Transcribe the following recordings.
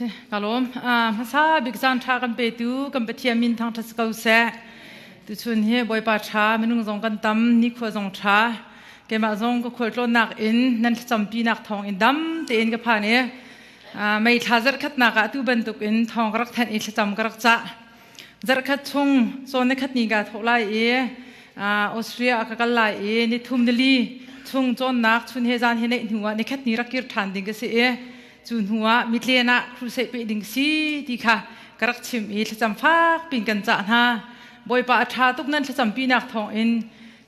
Ka lawm. Hmasa bik caan ṭha kan petu kan Pathian min thangṭhat si ko seh. Tuchun hi Bawipa ṭha, minung zong kan tam, nikhua zong ṭha. Keimah zong ka khualtlawnnak in nan thlacampinak thawng in dam tein ka phan i mei thla zarhkhatnak ah atu bantuk in thawng ka rak thanh i thlacam ka rak cah. Zarhkhat chung cawn nikhat ni kaa thawh lai i Austria ah ka kal lai i nithum nili chung cawnnak chun he zan he neih hnu ah nikhat ni rak kir ṭhan ding ka si i cu hnu ah mitlen ah crusade peh ding si ti kha ka rak chim i thlacam fak pin kan cah hna. Bawipa a ṭha tuk nan thlacam pinak thawng in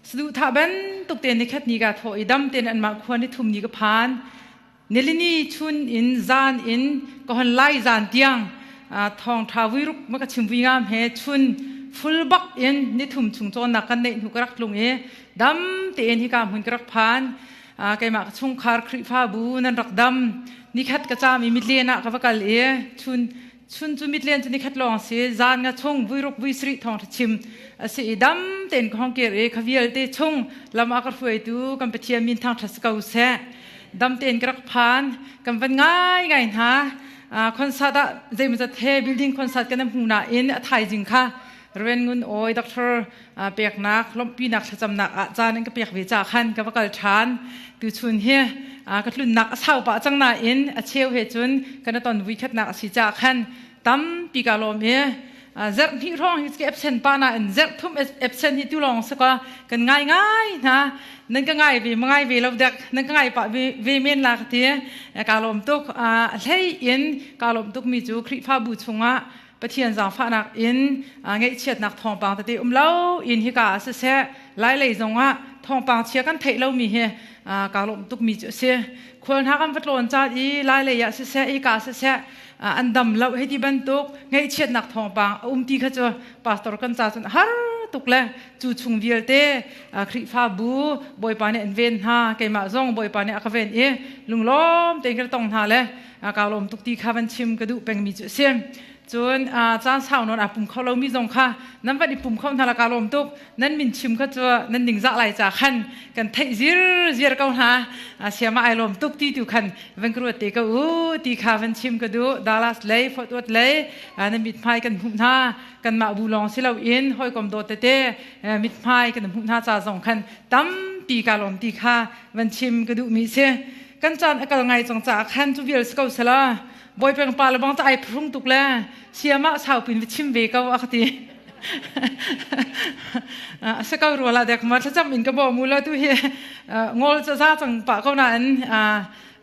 saduhthah bantuk tein nikhat ni kaa thawh i dam tein anmah khua nithum ni ka phan. Nilini chun in zan in ka hon lai zan tiang thawngṭha vuiruk ma ka chim vui ngam he chun full bak in nithum chung cawnnak kan neih hnu ka rak tlung i dam tein hika hmun ka rak phan. Keimah ka chungkhar Khrihfabu nan rak dam. Nikhat ka caam i mitlen ah ka va kal i chun chun cu mitlen cu nikhat lawng si zan nga chung vuiruk vui sarih thawngṭha chim a si i dam tein ka hong kir i kha vialte chung lam ah ka hruaitu kan Pathian min thangṭhat si ko seh. Dam tein ka rak phan. Kan van ngai ngai hna. Concert ah zeimawzat he building concert kan hmu nain a thaizing kha Reverend Ngun Awi Doctor peknak lawmhpinak thlacamnak ah caan in ka pek ve ca khan ka va kal ṭhan. Tuchun hi ka tlunnak a sau pah cang nain a cheu he cun kan ton vui khatnak a si ca khan tampi ka lawm i zerh hnih hrawng hi ka absent pa nain zerh thum absent hi tu lawng si ka kan ngai ngai hna. Nan ka ngai ve ma ngai ve lo dek, nan ka ngai pah ve men la ka ti. Ka lawm tuk. Hlei in ka lawm tuk mi cu Khrihfabu chungah Pathian zaangfahnak in ngaihchiatnak thawngpang tete um lo in hika ah siseh, lai lei zongah thawngpang chia kan theih lomi hi kaa lawm tukmi cu a si. Khual hna kan va tlawn caan i lai lei ah siseh, hika ah siseh an dam lo hei ti bantuk ngaihchiatnak thawngpang a um ti kha cu pastor kan ca cun har tuk le cu chung vialte Khrihfabu Bawipa nih an ven hna, keimah zong Bawipa nih a ka ven i lunglawm tein ka tong hna le kaa lawm tuk ti kha van chim ka duh pengmi cu a si. Cun caan sau nawn aa pum kho lomi zong kha nan van i pum kho hna la, kaa lawm tuk. Nan min chim kha cu nan ningzah lai ca khan kan theih zirziar ko hna. Siama ai lawm tuk ti tu khan van ka ruat te ko u ti kha van chim ka duh. Dallas lei, Fort Worth lei nan mithmai kan hmuh hna. Kanmah bu lawng si loin hawikom dawt tete mithmai kan hmuh hna ca zong khan tampi kaa lawm ti kha van chim ka duhmi si. Kan caan a kal ngai cang caah khan cu vial si ko sela, bawi peng pa le bang ca ai phrung tuk le siam ah saupin va chim ve ko a ka ti. A si ko rua la dek ma, thlacam in ka bawm u la. Tu hi ngol ca za cang pah ko nain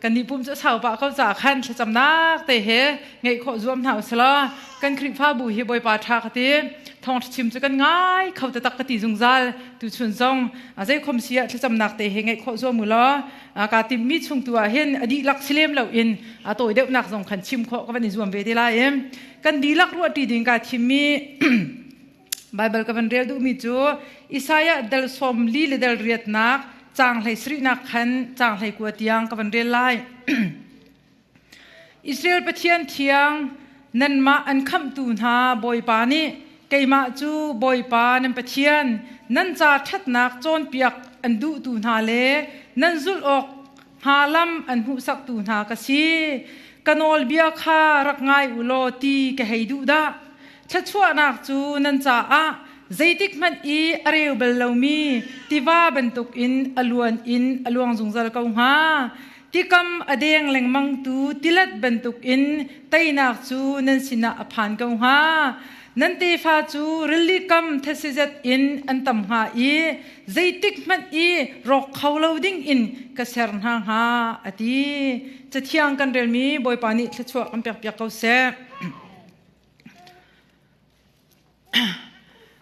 kan nih pum cu sau pah ko caah khan thlacamnak te he ngeih khawh zuam hna usila. Kan Khrihfabu hi Bawipa ṭha ka ti. Thawngṭha chim cu kan ngai kho taktak ka ti zungzal. Tuchun zong zeikhom si ah thlacamnak te he ngeih khawh zuam u law kaa timhmi chung tu ah hin a dihlak si lem loin a tawi deuhnak zong khan chim khawh ka van i zuam ve te lai i kan dihlak ruahṭi ding kaa thimmi Bible ka van rel duhmi cu Isaiah dal 40 le dal riatnak caang hlei sarihnak khan caang 19 tiang ka van rel lai. Israel Pathian thiang, nanmah an khamhtu hna Bawipa nih, keimah cu Bawipa nan Pathian, nan ca ṭhatnak cawnpiak an duhtu hna le nan zulh awk hnga lam an hmuhsaktu hna ka si. Ka nawlbia kha rak ngai u law ti ka hei duh dah. Thluachuahnak cu nan caah zeitik hmanh i a reu bal lomi tiva bantukin a luan in a luang zungzal ko hnga. Tikam a deng lengmangtu tilet bantukin teinak cu nan sinah a phan ko hnga. Nan tefa cu rili kam thesizet in an tam hnga i zeitik hmanh i rawk kho lo ding in ka ser hna hnga, a ti. Cathiang kan relmi Bawipa nih thluachuah kan pekpiak ko seh.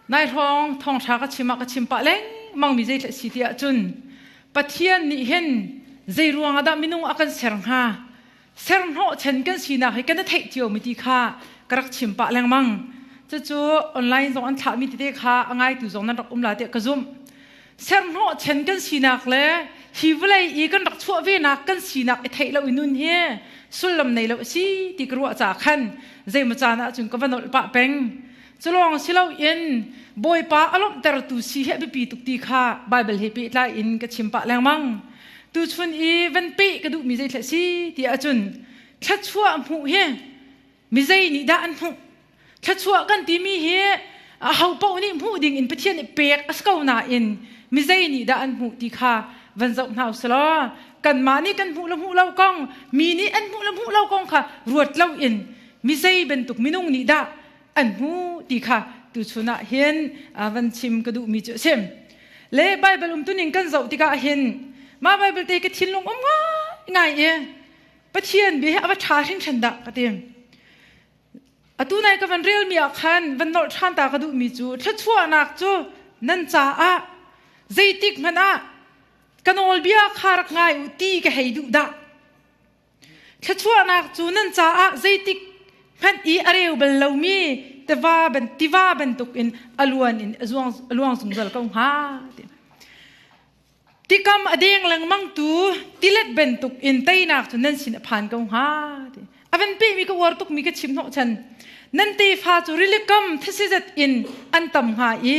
Nai hrawng thawngṭha ka chim ah ka chim pah lengmang mi zei si ti ahcun, Pathian nih hin zei ruang ah dah minung a kan ser hnga, ser hnawhchan kan sinak hi kan i theih cio mi ti kha ka rak chim pah lengmang. Cucu online zong an thlahmi tete kha a ngaitu zong nan rak um la tiah ka zumh. Ser hnawhchan kan sinak le hi vawlei i kan rak chuah venak kan sinak i theih lo i nun hi sullam nei lo a si ti ka ruah caah khan zeimaw caan ahcun ka va nolh pah peng. Culawng si loin Bawipa a lawmhtertu si hi a biapi tuk ti kha Baibal he pehtlai in ka chim pah lengmang. Tuchun i van peh ka duhmi zeithla si ti ahcun, thluachuah hmuh hi. Mizei nih dah an hmuh? Thluachuah kan timi hi aho paoh nih hmuh ding in Pathian nih pek a si ko nain mizei nih dah an hmuh ti kha van zoh hna usih law kanmah nih kan hmuh le hmuh lo kong, mi nih an hmuh le hmuh lo kong kha ruat loin mizei bantuk minung nih dah an hmuh ti kha tuchun ah hin van chim ka duhmi cu a si. Le Baibal umtuning kan zoh tikah hin mah Baibal te ka thinlung um ngai i Pathian bia hi a va ṭha hringhran dah ka ti. Atu nai ka van relmi ah khan van nolh ṭhan ta ka duhmi cu thluachuahnak cu nan caah zeitik hmanh ah ka nawlbia kha rak ngai u ti ka hei duh dah. Thluachuahnak cu nan caah zeitik hmanh i a reu bal lomi tiva ban tiva bantukin a luan in a luang zungzal ko hnga. Tikam a deng lengmang tu tilet bantuk in teinak cu nan sin a phan ko hnga ti. A van pehmi ka uar tukmi ka chim hnawh chan. Nan tefa cu rilikam thasizat in an tam hnga i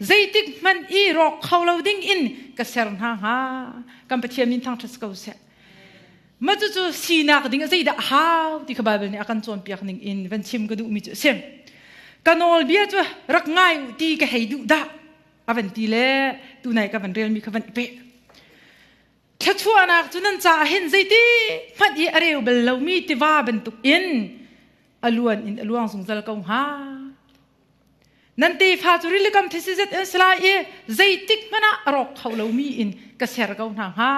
zeitik hmanh i rawk kho lo ding in ka ser hna hnga. Kan Pathian min thangṭhat ko seh. Ma cucu sinak ding zeidah a hau ti kha Bible nih a kan cawnpiak ning in van chim ka duhmi cu a si. Ka nawlbia cu rak ngai u ti ka hei duh dah. A van ti le tunai ka van relmi kha van i peh. Thluachuahnak cu nan caah hin zeiti hmanh i a reu bal lomi tiva bantuk in a luan in a luang zungzal ko hnga. Nan tefa cu rilikam thisizet an si lai i zeitik hmanh ah a rawk kho lomi in ka ser ko hna hnga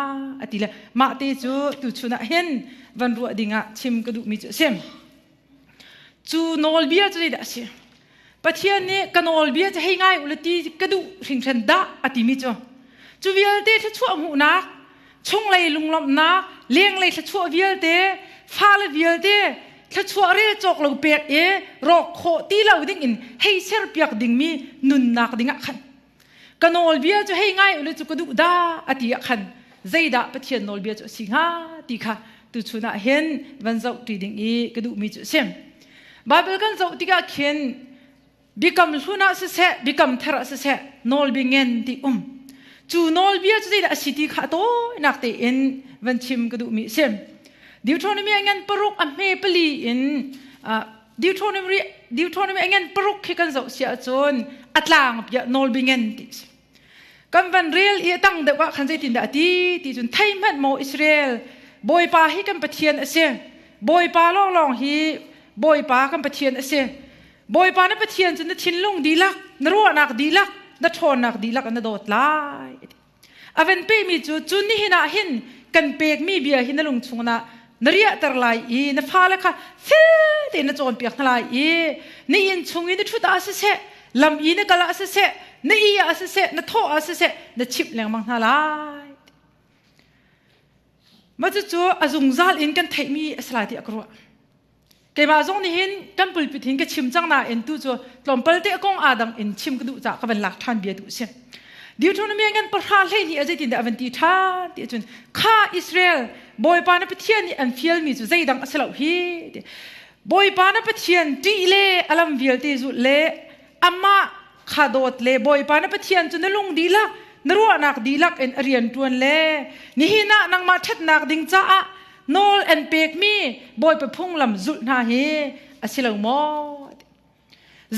a ti le mah te cu tuchun ah hin van ruah ding ah chim ka duhmi cu a si. Cu nawlbia cu zeidah a si? Pathian nih ka nawlbia cu hei ngai u la ti ka duh hringhran dah a timi cu cu vialte thluachuah hmuhnak chunglei lunglawmhnak lenglei thluachuah vialte fale vialte thluachuah rel cawk lo pek i rawk khawh ti lo ding in hei serpiak dingmi nunnak dingah khan ka nawlbia cu hei ngai u la cu ka duh dah a ti ah khan zeidah Pathian nawlbia cu a si hnga ti kha tuchun ah hin van zoh ṭi ding i ka duhmi cu a si. Bible kan zoh tikah khin biakam hlun ah siseh biakam thar ah siseh nawlbia ngen ti um cu nawlbia cu zeidah a si ti kha a tawinak tein van chim ka duhmi a si. Deuteronomy a ngan paruk a hme pali in Deuteronomy Deuteronomy a ngan paruk khi kan zoh si ahcun a tlang piah nawlbia ngen ti a si. Kan van rel i a tang deuh ah khan zeitindah a ti ti cun thei hmanh maw Israel Bawipa hi kan Pathian a si Bawipa lawnglawng hi Bawipa kan Pathian a si Bawipa na Pathian cu na thinlung dihlak na ruahnak dihlak na ṭhawnnak dihlak na dawt lai a van pehmi cu cun nihin ah hin kan pekmi bia hi na lung chungah na riahter lai i na fale kha fel tein na cawnpiak hna lai i na inn chung i na ṭhut ah siseh lam i na kal ah siseh na i ah siseh na thawh ah siseh na chimh lengmang hna lai mah cucu a zungzal in kan theihmi a si lai tiah ka ruah keimah zong nih hin kan pulpit hin ka chim cang nain tu cu tlawmpal te kong aa dang in chim ka duh caah ka van lak ṭhan bia duh si Deuteronomy ngan pahra hlei hnih a zeitin dah a van ti ṭhan ti cun kha Israel Bawipa na Pathian nih an fialmi cu zeidang a si lo hi ti Bawipa na Pathian ṭih le a lam vialte zulh le amah kha dawt le Bawipa na Pathian cu na lung dihlak na ruahnak dihlak in a rian ṭuan le nihin ah nangmah ṭhatnak ding caah nawl an pekmi Bawipa phunglam zulh hna hi a si lo maw?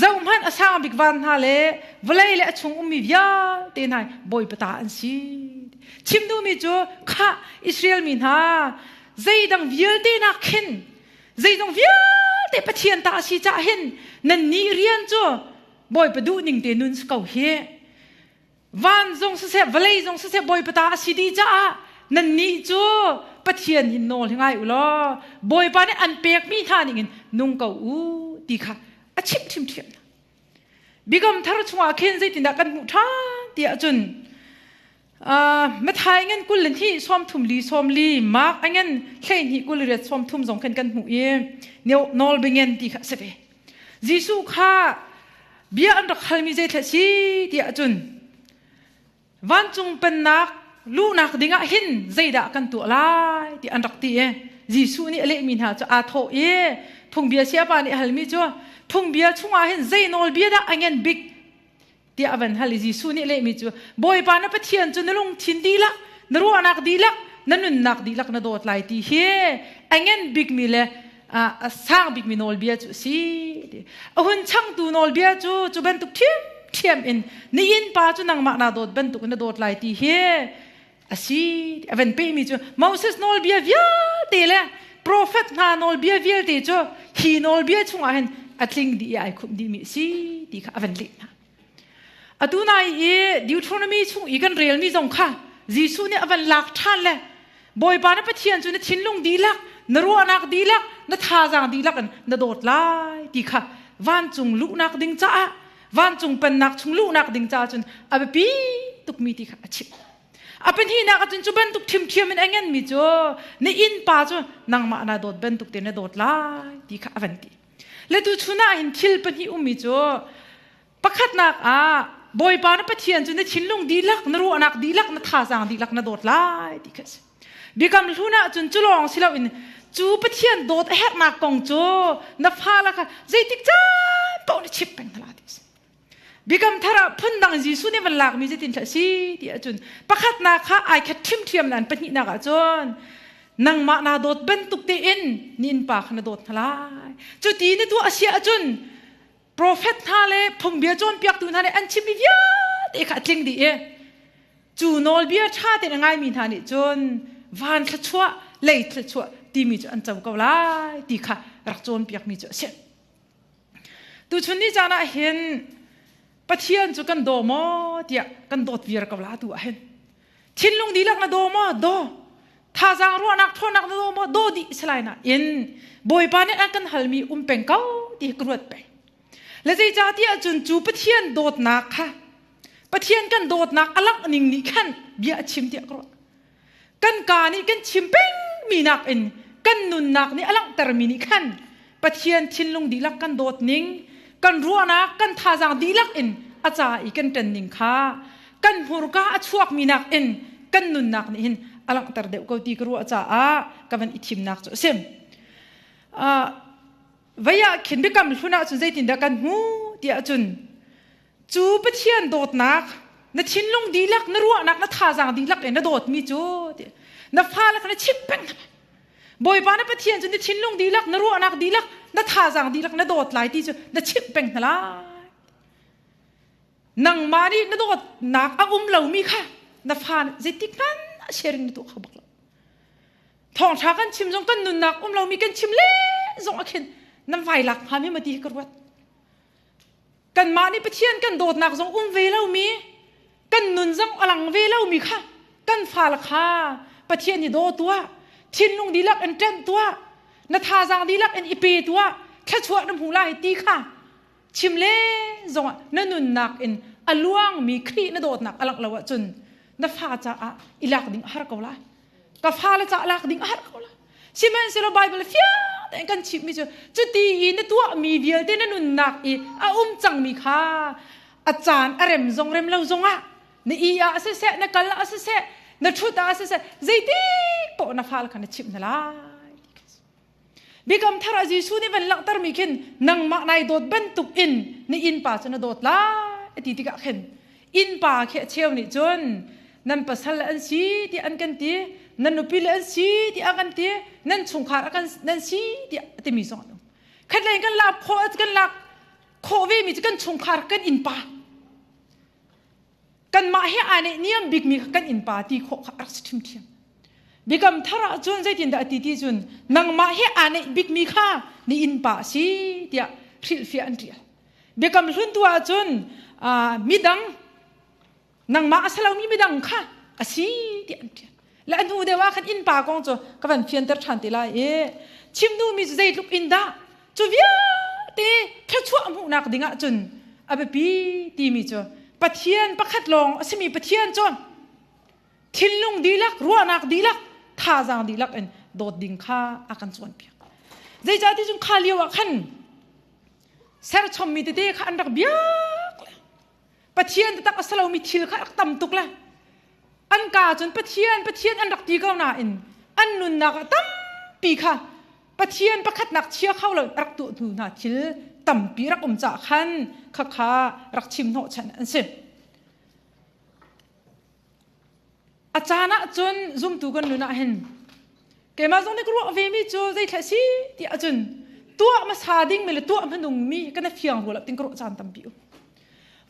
Zohhmanh a sang bik van hna le vawlei le a chung ummi vialte hna Bawipa ta an si. Chim duhmi cu khah Israel mi hna zeidang vialte nak khin zeidang vialte Pathian ta a si caah hin nan nih rian cu Bawipa duhning te nun si ko hi. Van zong siseh vawlei zong siseh Bawipa ta a si dih caah nannih cu Pathian hin nawl hi ngai u law Bawipa nih an pekmi hna ningin nung ko u ti kha a chimh ṭhimṭhiam hna. Biakam thar chungah khin zeitindah kan hmuh ṭhan ti ahcun Matthai ngan 20 le hnih 34 40 Mark ngan 12 28 30 zong khan kan hmuh i nawlbia ti kha a si ve. Jesuh kha bia an rak halmi zeithla si tiah cun vancung pennak luhnak dingah hin zeidah kan tuah lai ti an rak ti i Jesuh nih a lehmi hna cu aa thawh i phungbia sayapa nih a halmi cu phungbia chungah hin zei nawlbia dah a ngan bik tiah a van hal i Jesuh nih lehmi cu Bawipa na Pathian cu na lungthin dihlak na ruahnak dihlak na nunnak dihlak na dawt lai ti hi a ngan bikmi le A sang bikmi nawlbia cu a si. A hun changtu nawlbia cu cu bantuk ṭhiamṭhiam in na innpa cu nangmah naa dawt bantuk in na dawt lai ti hi a si. A van pehmi cu Moses nawlbia vialte le profet hna nawlbia vialte cu hi nawlbia chungah hin a tling dih i ai khumh dihmi a si ti kha a van leh hna. Atu nai i Deuteronomy chung i kan relmi zong kha Jesuh nih a van lak ṭhan le Bawipa na Pathian cu na thinlung dihlak, na ruahnak dihlak, na thazaang dihlak in na dawt lai ti kha vancung luhnak ding caah vancung pennak chung luhnak ding caah cun a biapi tukmi ti kha a chimh. A pahnihnak ahcun cu bantuk ṭhimṭhiam in a ngenmi cu na innpa cu nangmah na dawt bantuk te na dawt lai ti kha a van ti. Le tuchun ah hin thil pahnih ummi cu pakhatnak ah Bawipa na Pathian cu na thinlung dihlak, na ruahnak dihlak, na thazaang dihlak na dawt lai ti kha a si. Biakam hlun ah cun cu lawng si loin cu Pathian dawt a herhnak kong cu na fale kha zeitik caan paoh na chimh peng hna ti a si. Biakam thar ah phundang Jesuh nih van lakmi zeitin dah a si ti ahcun pakhatnak kha ai khat ṭhimṭhiam nain pahnihnak ah cun nangmah naa dawt bantuk tein ni innpa kha na dawt hna lai. Cuti na tuah a si ahcun profet hna le phungbia cawnpiaktu hna nih an chimmi vialte kha a tling dih i cu nawlbia ṭha tein a ngaimi hna nih cun van thluachuah lei thluachuah timi cu an co ko lai ti kha rak cawnpiakmi cu a si. Tuchun ni caan ah hin Pathian cu kan daw maw tiah kan dawt viar ko la tu ah hin. Thinlung dihlak na daw maw? Daw. Thazaang ruahnak ṭhawnnak na daw maw? Daw dih salai na in Bawipa nih a kan halmi um peng ko ti ka ruat peng. Le zeicahtiah cun cu Pathian dawtnak kha Pathian kan dawtnak a langh ning nih khan bia a chim tiah ka ruah. Kan kaa nih kan chim pengmi nakin kan nunnak nih a langhtermi nih khan Pathian thinlung dihlak kan dawt ning, kan ruahnak, kan thazaang dihlak in a ca i kan ṭan ning kha kan hmurka a chuakmi nakin kan nunnak nih hin a langhter deuh ko ti ka ruah caah ka van i thimnak cu a si. Vei ah khin biakam hlun ahcun zeitindah kan hmu tiah cun Cu Pathian dawtnak na thinlung dihlak, na ruahnak, na thazaang dihlak in na dawtmi cu na fale kha na chimh peng hna. Bawipa na Pathian cu na thinlung dihlak, na ruahnak dihlak, na thazaang dihlak na dawt lai ti cu na chimh peng hna lai. Nangmah nih na dawtnak a um lomi kha na fa zeitik hmanh a sharing na tuah kho bak lo. Thawngṭha kan chim zong kan nunnak um lomi kan chim le zong a khin nan vai lak hnga mi ma ti hi ka ruat. Kanmah nih Pathian kan dawtnak zong um ve lomi, kan nun zong a lang ve lomi kha kan fale kha Pathian hi daw tuah, thinlung dihlak in ṭanh tuah, na thazaang dihlak in i pe tuah, thluachuah na hmu lai ti kha chim le zongah na nunnak in a luangmi Khrih na dawtnak a langh lo ahcun na fa caah i lak ding a har ko lai. Ka fale caah lak ding a har ko lai. Sihmanhsehlaw Baibal fiang tein kan chimhmi cu cuti i na tuahmi vialte na nunnak i a um cangmi kha a caan a rem zong rem lo zongah na i ah siseh na kal ah siseh na ṭhut ah siseh zeitik poah na fale kha na chimh hna lai. Biakam thar ah Jesuh nih van langhtermi khin nangmah nai dawt bantuk in na innpa cu na dawt lai ti tikah khin innpa khi a cheu nih cun nan pasal le an si tiah an kan ti nan nupi le an si tiah an kan ti nan chungkhar a kan nan si tiah a timi zong an um khatlei kan lak khawh kan lak khawh ve mi cu kan chungkhar kan innpa kanmah he aa neih niam bikmi kha kan innpa ti khawh kha a rak si ṭhimṭhiam biakam thar ah cun zeitindah a ti ti cun nangmah he aa neih bikmi kha na innpa a si tiah hrilhfiah an ṭial biakam hlun tu ah cun midang nangmah a si lomi midang kha a si tiah an ṭial le a hnu deuh ah khan innpa kong cu ka van fianter ṭhan te lai i chim duhmi cu zeitluk in dah cu vialte thluachuah hmuhnak ding ah cun a biapi timi cu Pathian pakhat lawng a simi Pathian cu thinlung dihlak ruahnak dihlak thazaang dihlak in dawt ding kha a kan cawnpiak zeicahti cun kha lio ah khan serchommi tete kha an rak biak le Pathian taktak a si lomi thil kha rak tam tuk le an ka cun Pathian Pathian an rak ti ko nain an nunnak ah tampi kha Pathian pakhatnak chia kho lo rak tuah hnu hna thil tampi rak um cah khan khakha rak chim hnawhchan an si. A caan ah cun zumtu kan nun ah hin. Keimah zong nih ka ruah ve mi cu zeithla si ti ahcun tuah hmasa ding mi le tuah hmanung mi kan fiang rua lo tin ka ruah caan tampi um.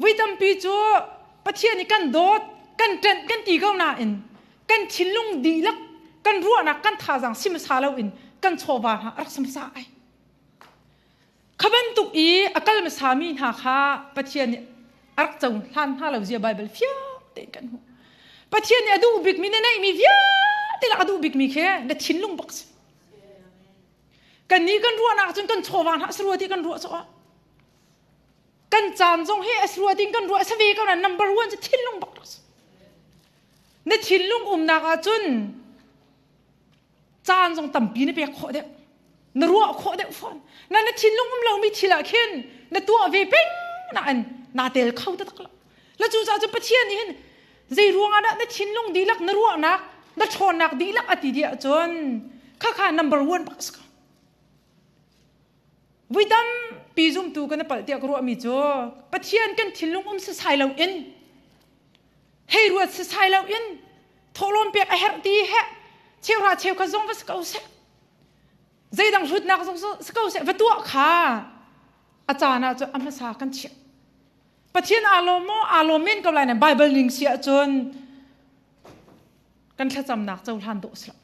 Vui tampi cu Pathian nih kan dawt, kan ṭanh, kan ti ko nain kan thinlung dihlak, kan ruahnak, kan thazaang si hmasa loin kan chawva hna a rak si hmasa ai. Kha bantuk i a kal hmasami hna kha Pathian nih a rak cohlan hna lo zia Baibal fiang tein kan hmuh. Pathian nih a duh bikmi na neihmi vialte lak a duh bikmi khi na thinlung bak si. Kan nih kan ruahnak cun kan chawva hna a si rua ti kan ruah caah kan caan zong hi a si rua ding kan ruah a si ve ko na number one cu thinlung bak rak si. Na thinlung umnak ah cun caan zong tampi na pek khawh deuh na ruah khawh deuh fawn na na thinlung um lomi thil ah khin na tuah ve peng nain naa tel kho taktak lo la cu caah cu Pathian nih hin zei ruangah dah na thinlung dihlak na ruahnak na ṭhawnnak dihlak a ti dih ahcun khakha number one bak si ko vui tampi zumtu kan palh tiah ka ruahmi cu Pathian kan thinlung um sasai lo in hei ruat sasai lo in thawhlawm pek a herh ti he cheuhra cheukhat zong va si ko seh zeidang hlutnak zong si ko seh va tuah kha a caan ah cun a hmasa kan chiah Pathian aa lawm maw aa lawm men ko lai na Bible ning si ahcun kan thlacamnak cohlan dawh si lo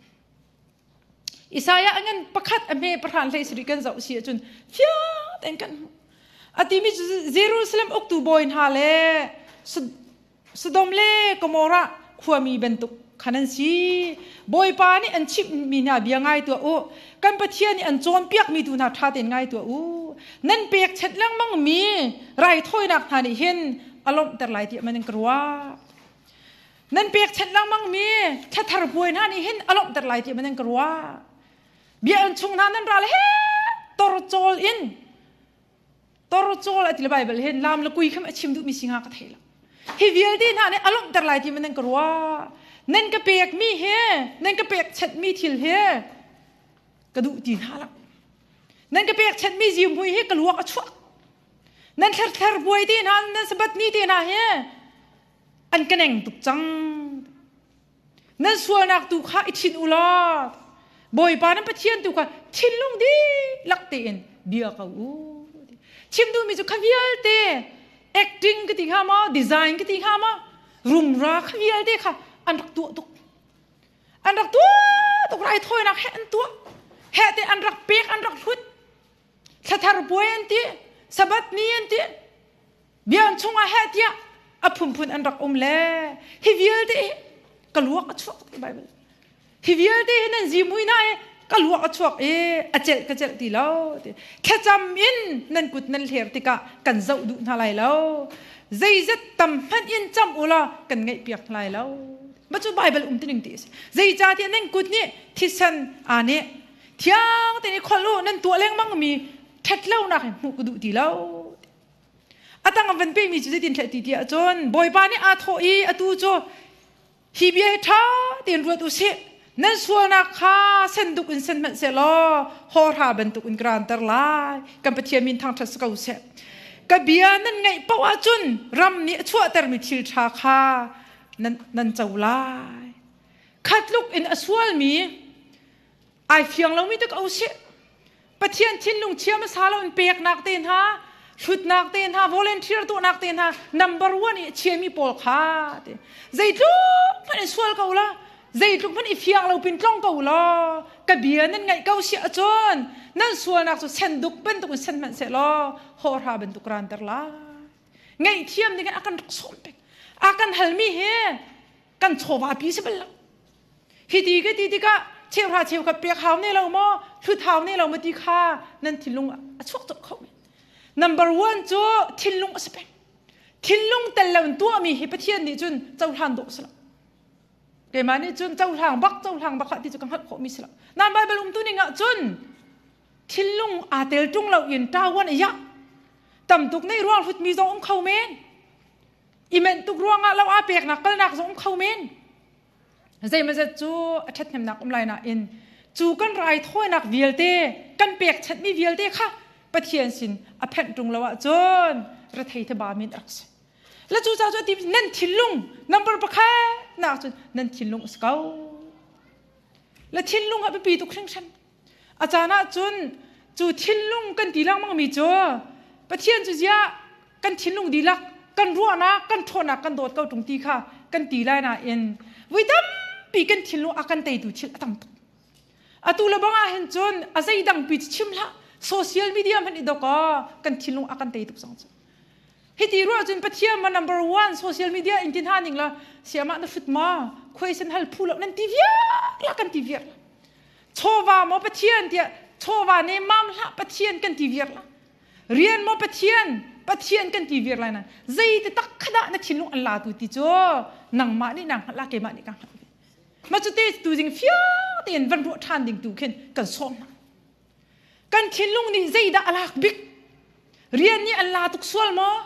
Isaiah a ngan pakhat a hme pahran hlei sarih kan zoh si ahcun fiang tein kan hmuh a timi cu Jerusalem uktu bawi hna le Sodom le Gomorrah khuami bantuk khan an si. Bawipa nih an chimhmi hna bia ngai tuah u. Kan Pathian nih an cawnpiakmi tu hna ṭha tein ngai tuah u. Nan pekchanh lengmangmi raithawinak hna nih hin a lawmhter lai tiah man in ka ruah. Nan pekchanh lengmangmi thlathar puai hna nih hin a lawmhter lai tiah man in ka ruah. Bia an chung hna nan ral he torcawl in torcawl a ti le Bible hin lam le kui kham a chim duhmi si nga ka thei lo. Hi vialte hna nih a lawmhter lai ti man nan ka ruah. Nan ka pekmi he, nan ka pekchanhmi thil he ka duh ti hna lo. Nan ka pekchanhmi zimhui hi ka luak a chuak. Nan thlerthler buai te hna, nan sabat ni te hna he an ka neng tuk cang. Nan sualnak tu kha i thin u law Bawipa nan Pathian tu kha thinlung dihlak tein bia ko u. Chim duhmi cu kha vialte acting ka ti hnga maw, design ka ti hnga maw, rumra kha vialte kha an rak tuah tuk. An rak tuah tuk raithawinak he an tuah. He te an rak pek an rak hlut. Thlathar puai an ti, Sabbath ni an ti. Biakinn chungah heh tiah a phunphun an rak um le hi vialte hi ka luak a chuak ti Bible. Hi vialte hi nan zimhui na i ka luak a chuak i a celh ka celh ti lo ti. Thlacam in nan kut nan hler tikah kan zoh duh hna lai lo. Zeizat tam hmanh in cam u law kan ngaih piak hna lai lo. Ma cu Bible um tining ti a si. Zeicahtiah nan kut nih thisen aa nih thiang tein i kholh u nan tuah lengmang mi ṭhatlonak hi hmuh ka duh ti lo. A tang an van pehmi cu zeitin thleh ti tiah cun Bawipa nih aa thawh i atu cu hi bia hi ṭha tein ruat u sih. Nan sualnak kha senduk in sen hmanh sehlaw hawhra bantuk in ka ranter lai. Kan Pathian min thangṭhat si ko seh. Ka bia nan ngaih paoh ahcun ram nih a chuahtermi thil ṭha kha nan, nan co lai. Khatluk in a sualmi ai fiang lomi tuk o sih Pathian thinlung chia hmasa lo in peknak te hna hlutnak te hna volunteer tuahnak te hna number one i chiami pawl kha te zeitluk hmanh in sual ko la zeitluk hmanh i fiang lo pin tlong ko law ka bia nan ngaih ko si ahcun nan sualnak cu senduk bantuk in sen hmanh seh law hawhra bantuk ranter lai ngaihthiam ding in a kan rak sawm pek a kan halmi hi kan chawva pi si bal lo Hi ti ka ti tikah cheuhra cheukhat pek hau ne lo maw hlut hau ne lo maw ti kha nan thinlung a chuak colh kho men. Number one cu thinlung a si peng. Thinlung tel lo in tuahmi hi Pathian nih cun cohlan dawh si lo. Keimah nih cun cohlang bak cohlang bak ti cu ka hngalh khawhmi si lo. Nan Bible umtu ning ah cun thinlung aa tel ṭung lo in ṭawan a yah. Tam tuk nei ruang hlutmi zong um kho men. I menh tuk ruangah lo aa peknak kalnak zong um kho men. Zeimawzat cu a ṭhathnemnak um lai nain cu kan raithawinak vialte kan pekchanhmi vialte kha Pathian sin a phenh ṭung lo ahcun rethei thaba men a rak si. Le cu ca cu ti nan thinlung number pakhat nak cun nan thinlung a si ko. Le thinlung a biapi tuk hringhran. A caan ah cun cu thinlung kan ti lengmang mi cu Pathian cu ziah kan thinlung dihlak kan ruahnak kan ṭhawnnak kan dawt ko ṭung ti kha kan ti lai nain voi tampi kan thinlung a kan teitu thil a tam tuk. Atu le bang ah hin cun a zeidang pi chim hlah, social media hmanh i dok kan thinlung a kan tei tuk cang cu. Hiti ruah cun Pathian ma number one social media in tin ha ning la siamah na hrut ma khuai hal phu lo nan ti viar la kan ti viar la. Chawva maw Pathian tiah chawva ne mam hlah Pathian kan ti viar la. Rian maw Pathian Pathian kan ti viar lai na zei te tak khada na thinlung an la tu ti cu nangmah nih nang hngalh la keimah nih ka hngalh ve. Ma cu te tu jing fiang tein van ruah ṭhan ding tu khin kan sawm hna. Kan thinlung nih zeidah a lak bik? Rian nih an la tuk sual maw?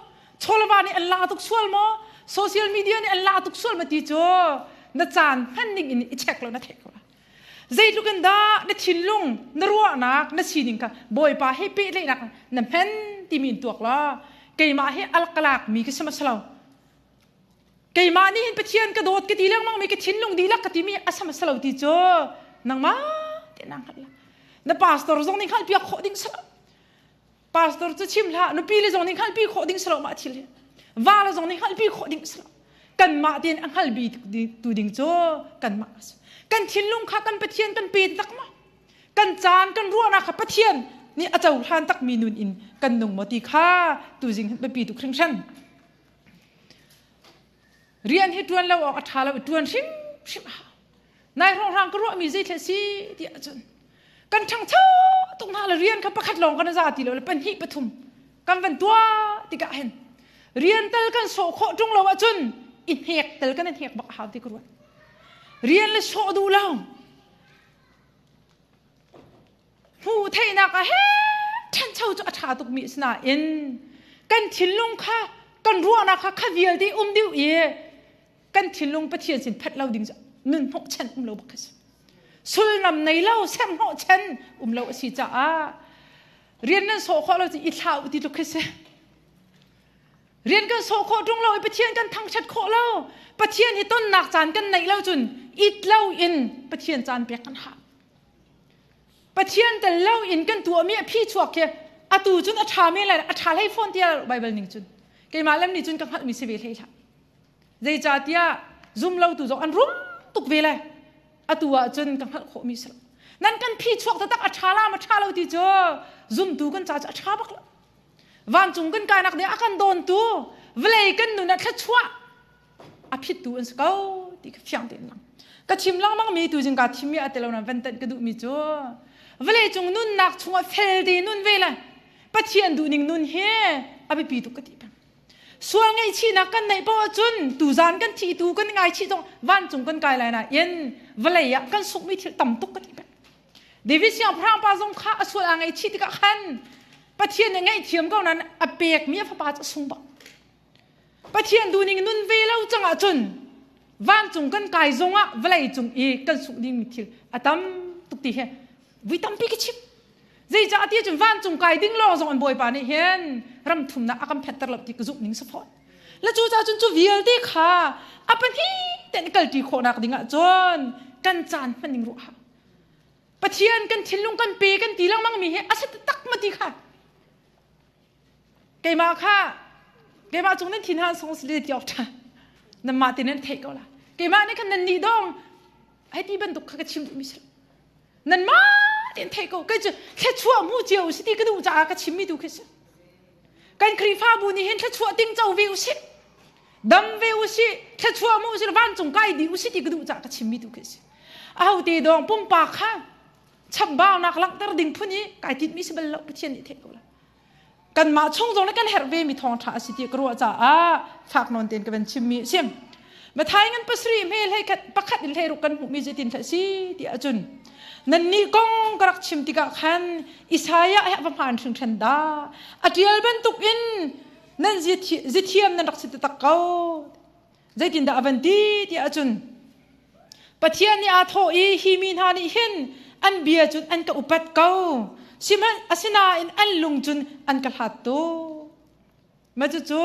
Chawlva nih an la tuk sual maw? Social media nih an la tuk sual ma ti cu na caan hman ning in i check lo na theih ko la. Zeitluk in dah na thinlung, na ruahnak, na sining kha Bawipa he pehtlaihnak na hman timi in tuak la. Keimah hi alkalak mi ka si ma lo. Keimah nih hin Pathian ka dawt ka ti lengmang mi ka thinlung dihlak ka timi a sam a lo ti cu nangmah te na hngalh la. Na pastor zong nih hngalh piak khawh ding si lo. Pastor cu chim hlah, nupi le zong nih hngalhpi khawh ding si lo mah thil hi. Va le zong nih hngalhpi khawh ding si lo. Kanmah tein a hngalbi tu ding cu kanmah a si. Kan thinlung kha kan Pathian kan pe tak ma? Kan caan kan ruahnak kha Pathian nih a cohlan takmi nun in kan nung maw ti kha tuzing biapi tuk hringhran. Rian hi ṭuan lo awk a ṭha lo i ṭuan hrimhrim a hau. Nai hrawnghrang ka ruahmi zei si ti ahcun kan ṭhangcho tuk hna le rian kha pakhat lawng kan za ti lo le pahnih pathum kan van tuah tikah hin rian tal kan sawh khawh ṭung lo ahcun i hnek tal kan i hnek bak a hau ti ka ruat. Rian le sawh duh lo hmuh theihnak ah he ṭhancho cu a ṭha tukmi a si nain kan thinlung kha kan ruahnak kha kha vialte um deuh i kan thinlung Pathian sin phet lo ding cu nun hnawhchan um lo bak khi si. Sullam nei lo sem hnawhchan um lo a si caah rian nan sawh khawh lo cu i thlah u ti tluk khi si. Rian kan sawh khawh ṭung lo i Pathian kan thangṭhat khawh lo. Pathian hi tonnak caan kan neih lo cun it lo in Pathian caan pek kan hau. Pathian tel lo in kan tuahmi a phi chuak khi atu cun a ṭha men lai a ṭha hlei fawn tiah Baibal ning cun keimah lam nih cun ka hngalhmi si ve hlei hlah. Zeicahtiah zum lotu zong an rum tuk ve lai. Atu ah cun ka hngalh khawhmi si lo. Nan kan phi chuak taktak a ṭha la ma ṭha lo ti cu zumtu kan ca cu a ṭha bak lo. Vancung kan kainak ding a kan dawntu vawlei kan nun ah thluachuah a phittu an si ko ti ka fiang tein lang. Ka chim lengmang mi tu jing ka thim mi a telo na van tanh ka duh mi cu vawlei cung nunnak chungah fel te nun ve le Pathian duhning nun hi a biapi tuk ka ti peng. Sual ngaihchihnak kan neih paoh ahcun tuzan kan thi tu kan ngaichih zong vancung kan kai lai nain vawlei ah kan sukmi thil tam tuk ka ti peng. David siangpahrang pa zong kha a sual aa ngaihchih tikah khan Pathian nih ngaihthiam ko nain a pekmi a fapa cu a sung bak. Pathian duhning nun ve lo cang ahcun vancung kan kai zongah vawlei cung i kan sungh dingmi thil a tam tuk ti hi vui tampi ka chim. Zeicah ti cun vancung kai ding lawng zong an Bawipa nih hin ram thumnak a kan phetter lo ti ka zumh ning si fawn. Le cu cun cu vialte kha a pahnih ten kalṭi khawhnak ding ah cun kan caan hman ning ruah hau. Pathian kan thinlung kan pe kan ti lengmang mi hi a si tak ma ti kha. Keimah kha keimah cung nan thin han song sile ti awk ṭha. Nan mah te nan theih ko la. Keimah nih khan nan nih dong hei ti bantuk kha ka chim duhmi si lo. Nan mah tein theih ko. Kei cu thluachuah hmu cio u si ti ka duh caah ka chimmi tu khi si. Kan Khrihfabu nih hin thluachuah ting co ve u sih. Dam ve u sih, thluachuah mu usih, vancung kai dih u sih ti ka duh caah ka chimmi tu khi si. Aho te dong pumpak kha chambaunak langhter ding phun i kai tinhmi si bal lo Pathian nih theih ko la. Kanmah chung zong le kan herh ve mi thawngṭha a si ti ka ruah caah fak nawn tein ka van chimmi a si. Mathai ngan pasarih hme hlei khat pakhat in hlei ruk kan hmuhmi zeitin hlei si ti ahcun nannih kong ka rak chim tikah khan Isaiah he va hmaan hringhran dah a ṭial bantuk in nan zithiam nan rak si taktak ko zeitindah a van ti ti ahcun Pathian nih aa thawh i hi mi hna nih hin an bia cun an ka upat ko sihmanh asinain an lung cun an ka hlat tuk Mah cucu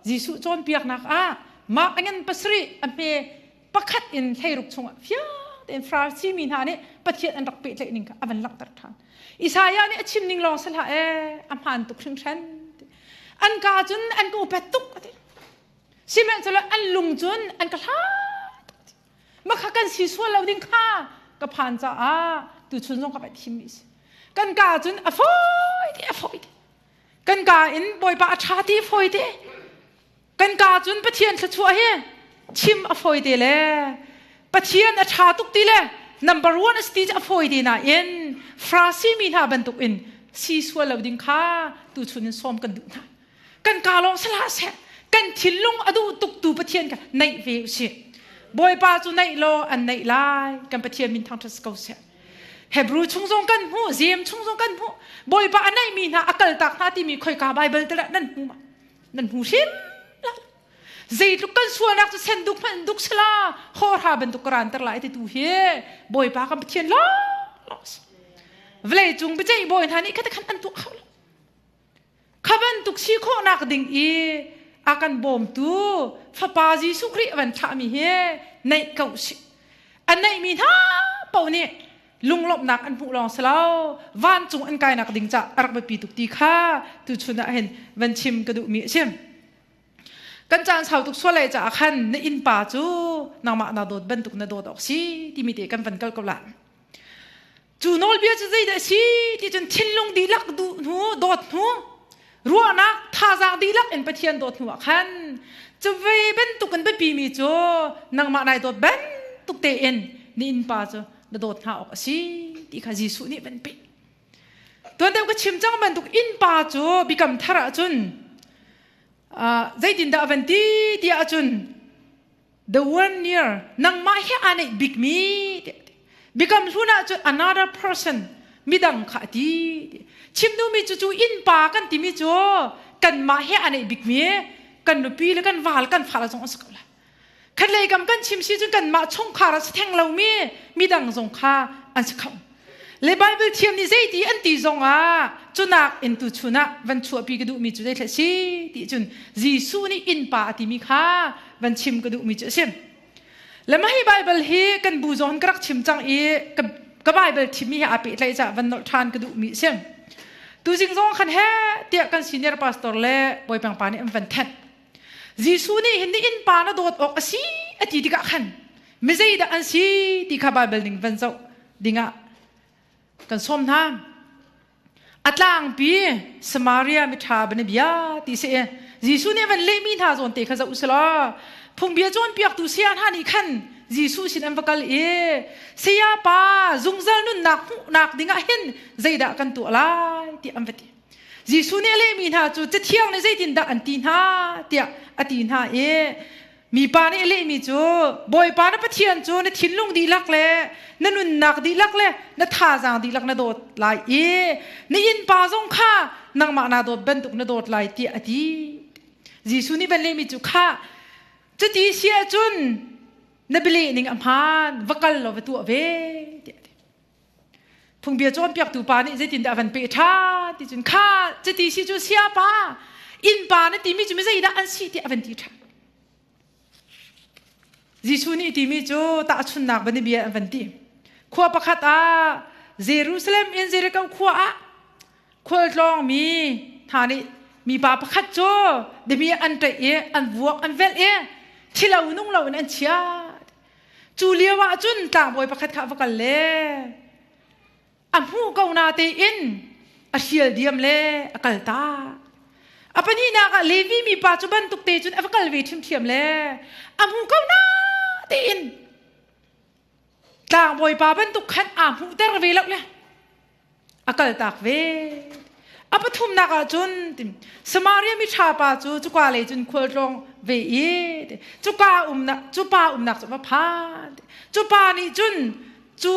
Jesuh cawnpiaknak ah Mark a ngan pasarih a hme pakhat in 16 chungah fiang. tein Farasi mi hna nih Pathian an rak pehtlaih ning kha a van langhter ṭhan. Isaiah nih a chim ning lawng si hlah ee, a hmaan tuk hringhran. An ka cun an ka upat tuk a ti. Sihmanhsehlaw an lung cun an ka hlat tuk a ti. Makha kan si sual lo ding kha ka phan caah tuchun zong ka vai thim mi si. Kan ka cun a fawi te a fawi te. Kan ka in Bawipa a ṭha ti a fawi te. Kan ka cun Pathian thluachuah hi chim a fawi te le Pathian a ṭha tuk ti le number one a si ti cu a fawi te nain Farasi mi hna bantuk in si sual lo ding kha tuchun in sawm kan duh hna. Kan ka lawng si hlah seh kan thinlung a duh tuk tu Pathian kha naih ve usih. Bawipa cu naih law an naih lai kan Pathian min thangṭhat si ko seh. Hebrew chung zong kan hmuh, Jeim chung zong kan hmuh. Bawipa a naihmi hna a kaltak hna timi khoika Bible te nan hmu ma? Nan hmu hrim lo. Zeitluk kan sualnak cu sen duk hmanh duk sala hawhra bantuk ka ranter lai ti tu hi Bawipa kan Pathian law vawlei cung biaceih bawi hna nih kha khan an tuah kho lo. Kha bantuk si khawhnak ding i a kan bawmtu Fapa Jesuh Khrih a van thlahmi hi neih ko usih. A neihmi hna paoh nih lunglawmhnak an hmuh lawng si lo vancung an kainak ding cah a rak biapi tuk ti kha tuchun ah hin van chim ka duhmi a si. Kan caan sau tuk sual lai caah khan na innpa cu nangmah na dawt bantuk na dawt awk si timi te kan van kal ko la. Cu nawlbia cu zeidah a si ti cun thinlung dihlak duh hnu dawt hnu ruahnak thazaang dihlak in Pathian dawt hnu ah khan cu ve bantuk in biapi mi cu nangmah nai dawt bantuk tein na innpa cu na dawt hna awk a si ti kha Jesuh nih van pe. Tuan deuh ka chim cang bantuk innpa cu bikam thar ah cun zeitindah a van ti tiah ahcun the one near nangmah hi aa neih bikmi bikam hlun ah cun another person midang kha a ti chim duhmi cu cu innpa kan timi cu kanmah he aa neih bikmi kan nupi le kan val kan fale zong an si ko lai khatlei kam kan chim si cun kanmah chungkhar a si theng lomi midang zong kha an si kho Le Bible thiam nih zeiti an ti zongah cunak in tu chun ah van chuahpi ka duhmi cu zeithla si ti cun Jesuh nih innpa a timi kha van chim ka duhmi cu a si. Le mah hi Bible hi kan bu zong ka rak chim cang i ka, ka Bible thimmi he aa pehtlaih caah van nolh ṭhan ka duhmi a si. Tuzing zong khan he tiah kan senior pastor le Bawipang pa nih an van thenh. Jesuh nih hin ni innpa na dawt awk a si a ti tikah khan mi zeidah an si ti kha Bible ning van zoh dingah kan sawm hna. A tlangpi Samaria miṭha banabia ti si i Jesuh nih van lehmi hna zawn te kha zoh usih phungbia cawnpiaktu saya hna nih khan Jesuh sin an va kal i saya pa zungzal nunnak hmuhnak dingah hin zeidah kan tuah lai tiah an va ti. Jesuh nih a lehmi hna cu Cathiang nih zeitindah an ti hna tiah a ti hna i mipa nih a lehmi cu Bawipa na Pathian cu na thinlung dihlak le na nunnak dihlak le na thazaang dihlak na dawt lai i na innpa zong kha nangmah naa dawt bantuk na dawt lai tiah a ti. Jesuh nih van lehmi cu khah cuti si ahcun na bialeh ning a hmaan va kal law va tuah ve tiah a ti. Phungbia cawnpiaktu pa nih zeitindah a van peh ṭhan ti cun kha cuti si cu siapa innpa na timi cu mi zeidah an si tiah a van ti ṭhan. Jesuh nih timi cu tahchunnak banibia an van ti. Khua pakhat ah Jerusalem in Jericho khua ah khualtlawng mi hna nih mipa pakhat cu demi an ṭaih i an vuak an velh i thilo nung loin an chiah. Cu lio ah cun tlangbawi pakhat kha a va kal le a hmuh ko na tein a hrial diam le a kal ta. A pahnihnak ah Levi mipa cu bantuk te cun a va kal ve ṭhiamṭhiam le a hmuh ko na tein tlangbawi pa bantuk khan aa hmuhter ve lo le a kaltak ve. A pathumnak ah cun Samaria mi ṭha pa cu cuka lei cun khualtlawng ve i cuka umnak cu pa umnak cu va phan. Cu pa nih cun cu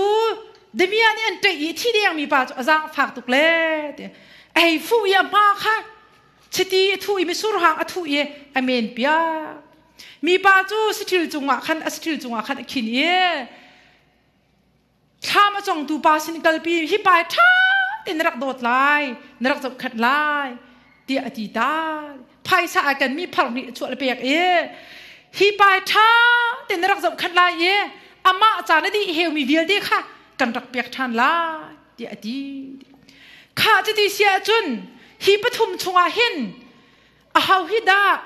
damiah nih an ṭeih i thi dengmi pa cu a zaangfak tuk le a hei fuh i a hma kha chiti a thuh i misur hang a thuh i a men piak. Mipa cu saṭil cungah khan a saṭil cungah khan a khin i Thlam a congtu pa sin kalpi hi pa ṭha tein na rak dawt lai, na rak zohkhenh lai tiah a ti ta. Phaisa a kenmi phar nih a chuah le pek i hi pa ṭha tein na rak zohkhenh lai i Amah ca na dih heumi vialte kha kan rak pek ṭhan lai tiah a ti. Kha cuti si ahcun hi pathum chungah hin aho hi dah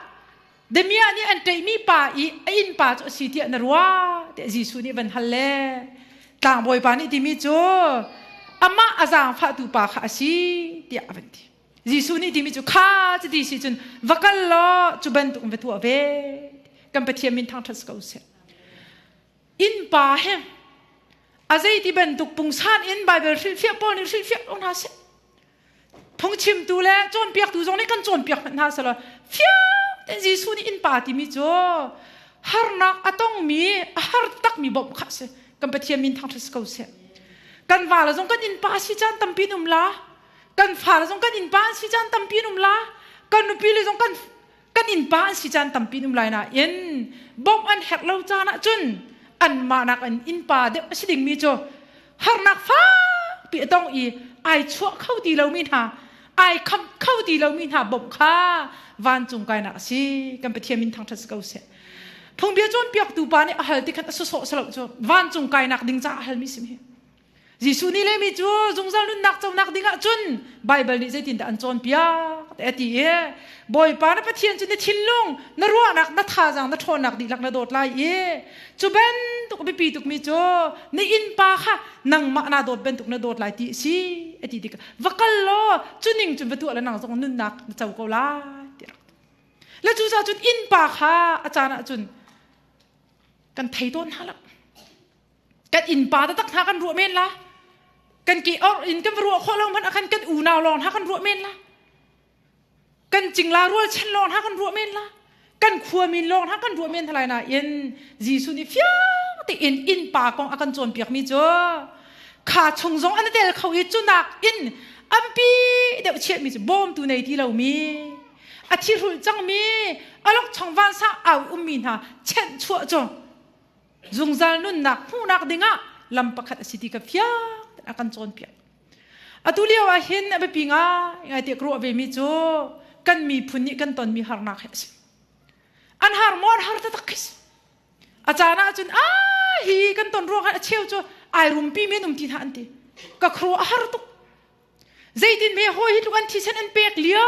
damiah nih an ṭeihmi pa i a innpa cu a si tiah na ruah tiah Jesuh nih van hal le tlangbawi pa nih timi cu amah a zaangfahtu pa kha a si tiah a van ti. Jesuh nih timi cu kha cuti si cun va kal law cu bantuk in va tuah ve. Kan Pathian min thangṭhat si ko seh. Innpa he a zeiti bantuk pungsan in Bible hrilhfiah pawl nih hrilhfiah ko hna seh. Phungchimtu le cawnpiaktu zong nih kan cawnpiak hmanh hna selaw fiang tein Jesuh nih innpa timi cu harnak a tongmi a har takmi bawmh kha a si. Kan Pathian min thangṭhat si ko seh. Kan vale zong kan innpa si caan tampi in um la. Kan fale zong kan innpa an si caan tampi in um la. Kan nupi le zong kan kan innpa an si caan tampi in um lai nain bawmh an herh lo caan ahcun anmah nak in innpa deuh a si dingmi cu harnak fakpi a tong i ai chuah kho ti lomi hna ai khamh kho ti lomi hna bawmh kha vancung kainak a si. Kan Pathian min thangṭhat si ko seh. Phungbia cawnpiaktu pa nih a hal ti khan a sawsawh salo cu vancung kainak ding caah a halmi sim hi. Jesuh nih lemi cu zungzal nunnak conak dingah cun Baibal nih zeitindah an cawnpiak a ti i Bawipa na Pathian cu na thinlung, na ruahnak, na thazaang, na ṭhawnnak dihlak na dawt lai i cu bantuk biapi tukmi cu na innpa kha nangmah naa dawt bantuk na dawt lai ti a si a ti tikah va kal law cu ning cun va tuah le nang zong nunnak na co ko lai ti rak le cucaah cun innpa kha a caan ah cun kan thei tawn hna lo. Kan innpa taktak hna kan ruah men la. Kan ke or in kan ruah khawh lo hmanh ah khan kan unau lawng hna kan ruah men la. Kan cingla rual chen lawng hna kan ruah men la. Kan khuamin lawng hna kan ruah men thalai nain Jesuh nih fiang tein innpa kong a kan cawnpiak mi cu kha chung zong an tel kho i cunak in ampi deuh chiahmi cu bawmtu nei ti lomi a thi hrulh cangmi alok chong vansang au ummi hna chenh chuah cu zungzal nunnak hmuhnak dingah lam pakhat a si ti kha fiang a kan cawnpiak. Atu lio ah hin a biapi ngai ngai tiah ka ruah ve mi cu kan miphun nih kan tonmi harnak hi a si. An har maw an har taktak khi si. A caan ah cun a hi kan ton ruang a cheu cu ai rumpi men um ti hna an ti. Ka khru a har tuk. Zeitin me hawi hi tluk an thisen an pek lio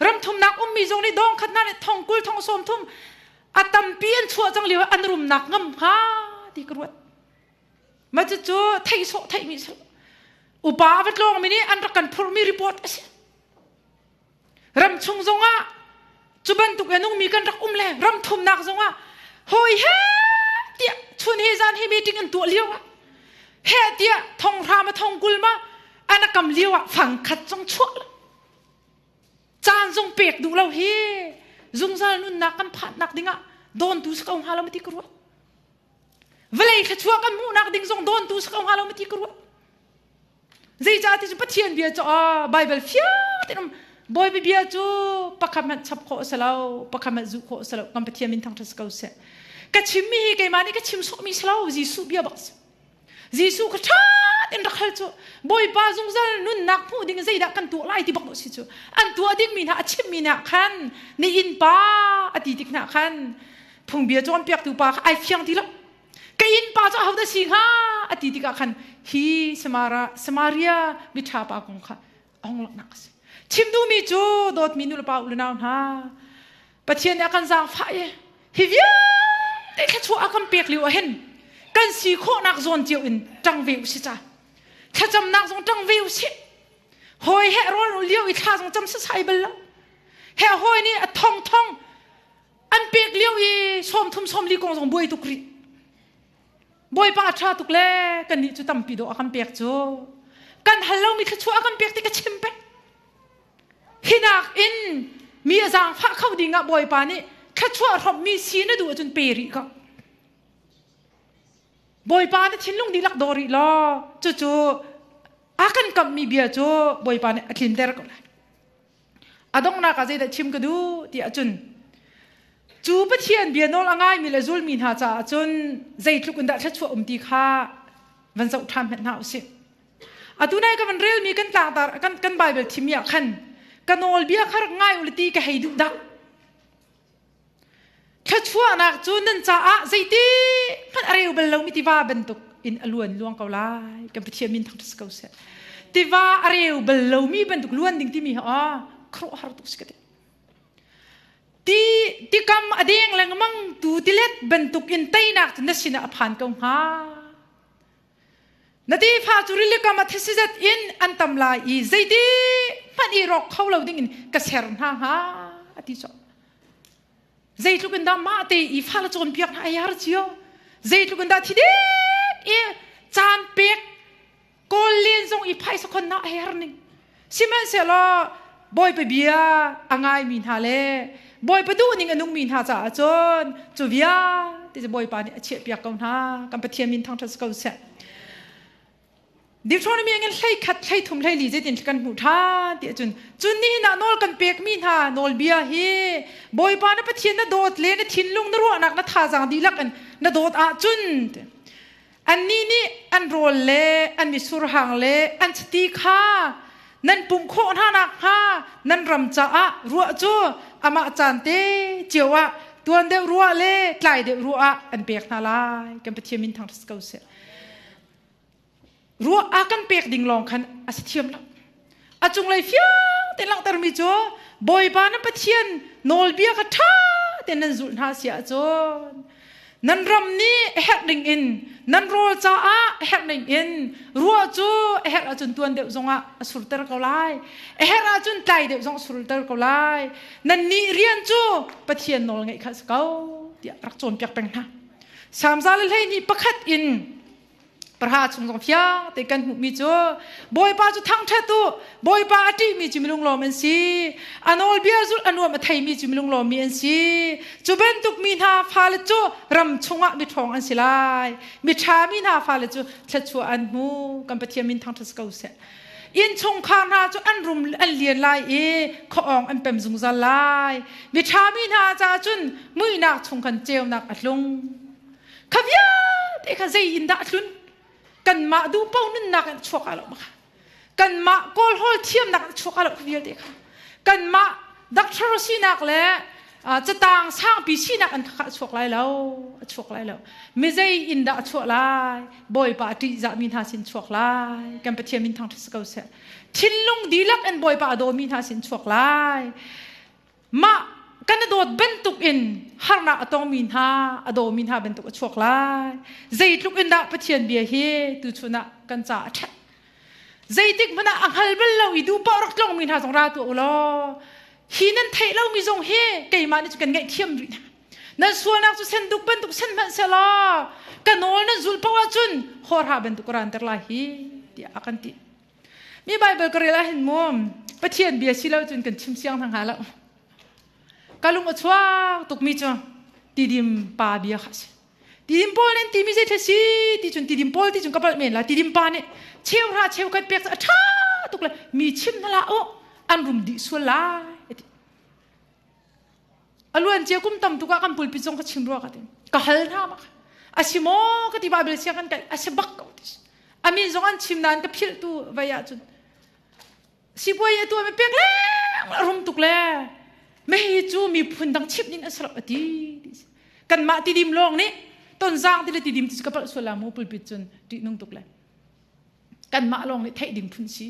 ramthumnak ummi zong nih dong khat hna nih thong kul thong sawm thum a tampi an chuah cang lio an rumnak ngam hnga ti ka ruat. Ma cu theih sawh theih mi si. Upa va tlawng mi nih an rak kan phurh mi report a si. Ram chung zongah cu bantuk a nungmi kan rak um le ram thumnak zongah hawi he tiah chun he zan he meeting an tuah lio ah he tiah thong hra ma thong kul ma an a kam lio ah fang khat zong chuah lo caan zong pek duh lo hi zungzal nunnak kan phannak dingah dawntu si ko hnga lo ma ti ka ruat. Vawlei thluachuah kan hmuhnak ding zong dawntu si ko hnga lo ma ti ka ruat. Zeicah ti cu Pathian bia cu Bible fiang tein um. Bawipa bia cu pakhat hmanh chap khawh a si lo, pakhat hmanh zuh khawh a si lo. Kan Pathian min thangṭhat si ko seh. Ka chimmi hi keimah nih ka chim sawhmi si lo, Jesuh bia bak si. Jesuh kha ṭha tein rak hal cu. Bawipa zungzal nunnak hmuh ding zeidah kan tuah lai ti bak si cu. An tuah dingmi hna a chimmi hna khan na innpa a ti tik hna khan phungbia cawnpiaktu pa kha ai fiang ti lo. Ka innpa cu ahodah si hnga a ti tikah khan hi Samara Samaria miṭha pa kong kha a hung langhnak a si. Chim duhmi cu dawtmi nulepa u le nau hna Pathian nih a kan zaangfah i hi vialte thluachuah a kan pek lio ah hin kan si khawhnak zawn cio in ṭang ve u si ca thlacamnak zong ṭang ve u sih. Hawi he rawl lio i thla zong cam sasai bal lo. He hawi nih a thong thong an pek lio i 30 40 kong zong buai tuk rih. Bawipa a ṭha tuk le kannih cu tampi dawh a kan pek cu. Kan hal lomi thluachuah a kan pek ti ka chim pek. Hinak in mi a zaangfah kho ding ah Bawipa nih thluachuah hrawmhmi si na duh ahcun pe rih ko. Bawipa na thinlung dihlak daw rih law cucu a kan kamhmi bia cu Bawipa nih a tlinter ko lai. A donghnak ah zeidah chim ka duh ti ahcun cu Pathian bia nawl a ngaimi le zulmi hna caah cun zeitluk in dah thluachuah um ti kha van zoh ṭhan hmanh hna usih. Atu nai ka van relmi kan tlangtar kan kan Bible thimmi ah khan ka nawlbia kha rak ngai u ti ka hei duh dah. Thluachuahnak cu nan caah zeiti hmanh a reu bal lomi tiva bantuk in a luan luang ko lai. Kan Pathian min thangṭhat si ko seh. Tiva a reu bal lomi bantuk luan ding timi hi aw khuaruahhar tuk si ka ti. Ti tikam a deng lengmang tu tilet bantuk in teinak cu na sinah a phan ko hnga. Na tefa cu rilikam ah thisizat in an tam lai i zeiti hmanh i rawk kho lo ding in ka ser hna hnga a ti cawh. Zeitluk in dah mah te i fale cawnpiak hna ai har cio. Zeitluk in dah thi dek i caan pek kawl len zong i phaisa khon na ai har ning. Sihmanhsehlaw Bawipa bia a ngaimi hna le Bawipa duhning a nungmi hna caah cun cu vialte cu Bawipa nih a chiahpiak ko hna. Kan Pathian min thangṭhat si ko seh. Deuteronomy ngin 13 33 24 zeitin kan hmuh ṭhan ti ahcun cun nihin ah nawl kan pekmi hna nawlbia hi Bawipa na Pathian na dawt le na thinlung na ruahnak na thazaang dihlak in na dawt ahcun annih nih an rawl le an mitsur hang le an chiti kha nan pumh khawh hna nakhnga nan ram caah ruah cu amah caan te cio ah tuan deuh ruah le tlai deuh ruah ah an pek hna lai. Kan Pathian min thangṭhat ko seh. Ruah a kan pek ding lawng khan a si thiam lo. A cunglei fiang tein langhtermi cu Bawipa na Pathian nawlbia kha ṭha tein nan zulh hna si ahcun nan ram nih a herh ning in nan rawl caah a herh ning in ruah cu a herh ahcun tuan deuh zongah a surter ko lai a herh ahcun tlai deuh zong a surter ko lai nan nih rian cu Pathian nawl ngeih kha a si ko tiah rak cawnpiak peng hna. Salm 121 in 10 chung zong fiang te kan hmuhmi cu Bawipa cu thangṭhat u Bawipa a ṭihmi cu milunglawm an si a nawlbia zulh a nuam a theimi cu milunglawmmi an si cu bantuk mi hna fale cu ram chungah miṭhawng an si lai miṭha mi hna fale cu thluachuah an hmu kan Pathian min thangṭhat si ko seh innchungkhar hna cu an rum an lian lai i khuaawng an pem zungzal lai miṭha mi hna caah cun muihnak chung khan ceunak a tlung Kha vialte kha zei in dah a tlun? Kanmah duh paoh nunnak in chuak ah lo ma kha. Kanmah kawlhawl thiamnak in chuak ah lo kha vialte kha. Kanmah doctor sinak le catang sangpi sinak in kha a chuak lai lo. A chuak lai lo. Mi zei in dah a chuah lai? Bawipa a ṭihzahmi hna sin chuak lai. Kan Pathian min thangṭhat si ko seh. Thinlung dihlak in Bawipa a dawmi hna sin chuak lai. Mah kan i dawt bantuk in harnak a tongmi hna, a dawmi hna bantuk a chuak lai. Zeitluk in dah Pathian bia hi tuchun ah kan ca a ṭhat. Zeitik hmanh ah a hngal bal lo i duh paoh rak tlongmi hna zong ra tuah u law hi nan theih lomi zong hi keimah nih cun kan ngaihthiam rih hna. Nan sualnak cu senduk bantuk sen hmanh sehlaw ka nawl nan zulh paoh ahcun hawrha bantuk ka ranter lai hi tiah a kan ti. Mi Bible ka rel ah hin mu Pathian bia si lo cun kan chim siang hna hnga lo. Ka lung a chuak tukmi cu tidim pa bia kha si. Tidim pawl nih timi zei thla si ti cun tidim pawl ti cun ka palh men la tidim pa nih cheu hra cheu khat pek a ṭha tuk le mi chim hna la u an rum dih sual lai ati. A luan cia kum tam tuk ah kan pulpit zong ka chim rua ka ti. Ka hal hna mak. A si maw ka ti Bible sia kan kai a si bak ko ti. A min zong an chim nain ka philh tu vai ah cun sipuai a tuah mi pek leng a rum tuk le me hi cu miphun dang chip ning an sarap a ti. Kanmah tidim lawng nih tonzang ti le tidim ti ka palh sual la mu pulpit cun ṭih nung tuk le. Kanmah lawng nih theih ding phun si.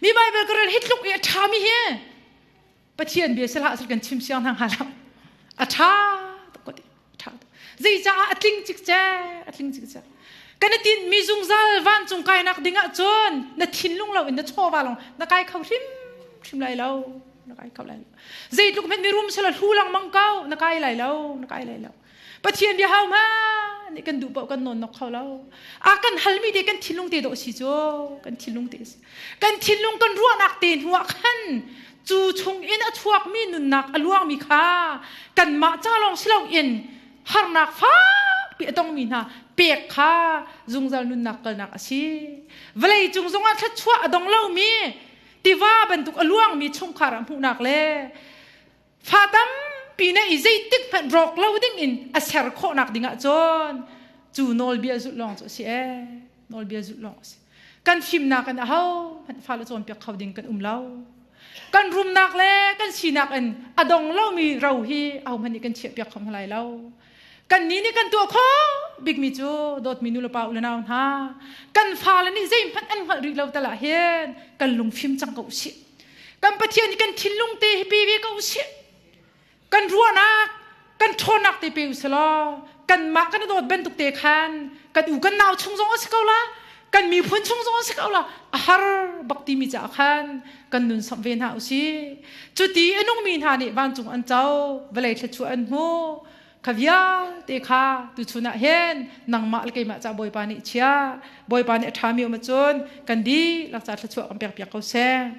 Mi Bible ka rel hi tluk i a ṭha mi hi Pathian bia sihlah sal kan chim siang hna hnga lo. A ṭha tuk ko ti. A ṭha tuk. Zeicaah a tling cikcek, a tling cikcek. Kan i tinhmi zungzal vancung kainak ding ahcun na thinlung lo in na chawva lawng na kai kho hrim hrim lai lo. Na kai kho lai lo. Zeitluk hmanh mirum sila hlu lengmang ko na kai lai lo, na kai lai lo. Pathian bia hau ma nih kan duh paoh kan nawn nok kho lo. A kan halmi te kan thinlung te dawh si cu kan thinlung te si. Kan thinlung kan ruahnak te hnu ah khan cu chung in a chuakmi nunnak a luangmi kha kanmah ca lawng si loin harnak fakpi a tongmi hna pek kha zungzal nunnak kalnak a si. Vawlei cung zongah thluachuah a dong lomi tiva bantuk a luangmi chungkhar ah hmuhnak le Fa tampi na i zeitik hmanh rawk lo ding in a ser khawhnak ding ah cun cu nawlbia zulh lawng cu a si ee. Nawlbia zulh lawng a si. Kan fimnak in aho hmanh fale cawnpiak kho ding kan um lo. Kan rumnak le kan sinak in a dong lomi ro hi ahohmanh nih kan chiahpiak kho hna lai lo. Kan nih nih kan tuah khawh bikmi cu dawtmi nu le pa u le nau hna, kan fale nih zeihmanh an hngalh rih lo tal ah hin kan lungfim cang ko usih. Kan Pathian nih kan thinlung te hi pe ve ko usih. Kan ruahnak, kan ṭhawnnak te pe usih law kanmah kan i dawt bantuk te khan kan u kan nau chung zong a si ko la, kan miphun chung zong a si ko la, a har bak timi caah khan kan nun samh ve hna usih. Cuti a nungmi hna nih vancung an co, vawlei thluachuah an hmu. Kha vialte kha tuchun ah hin nangmah le keimah ca Bawipa nih chia, Bawipa nih a ṭhami um ahcun kan dihlak ca thluachuah kan pekpiak ko seh.